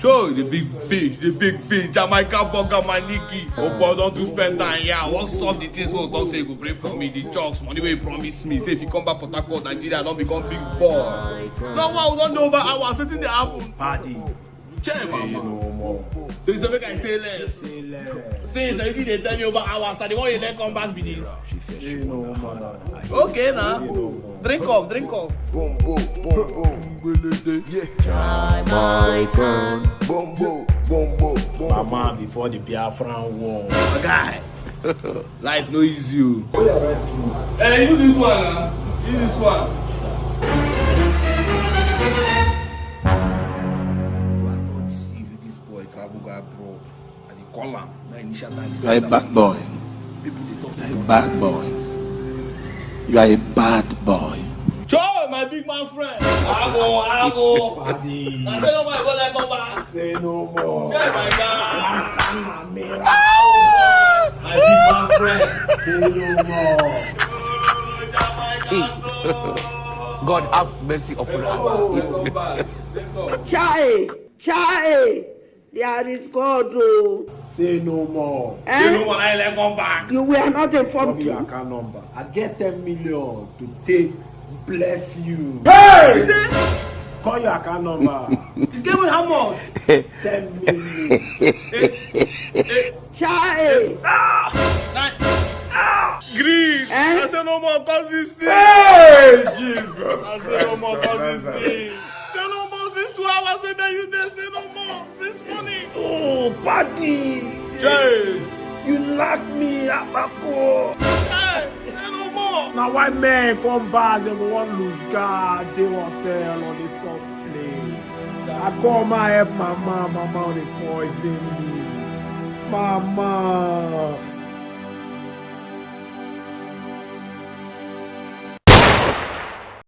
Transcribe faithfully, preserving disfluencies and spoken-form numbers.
Yo, the big fish, the big fish, Jamaica burger, my nigga. Hope I don't do spend time, yeah. What's up, the things wey talk say you go pray for me, the jokes, money wey you promise me. Say if you come back Port Harcourt, Nigeria don't become big boy. No one don dey over hours, wetin dey happen? Paddy. Check, mama. No more. So you say make I say less. Say less. Since you dey tell me over hours, I dey want you to come back be this. Say no more. Okay, now. Drink up, drink up. Boom, boom, boom, boom. Yeah. Jamaican. Boom, boom, boom, boom, boom. Mama before the Biafran war. My guy. Life no easy o. Eh, you do this one, ah. You do this one. So after all this year, this boy travel go abroad. I dey call am. Na initial time. You are a bad boy. People dey talk. You are a bad boy. You are a bad boy. Joy, my big man friend. Ago, ago. Paddy. I say no, my go like come back. Say no more. Joy, my God. My big man friend. Say no more. God have mercy upon us. Chai, chai, there is God o. Say no more. Eh? Say no more, I let come back. You were not informed. Call your account number. I get ten million to take bless you. Hey! You say? Call your account number. You get me how much? Ten million. Eight, eight, Chai! Ah! Nine. Ah! Green. Eh? I say no more, cause this thing. Hey, Jesus. I say no more, cause this thing. Say no more, since two hours wey you dey say no more, since morning. Oh, Paddy. Jay. You knock me, Abako. Hey, say no more. Now why men come back, they go wan lose guard, dey hotel or dey soft play. I come, I help mama, mama dey poison me. Mama.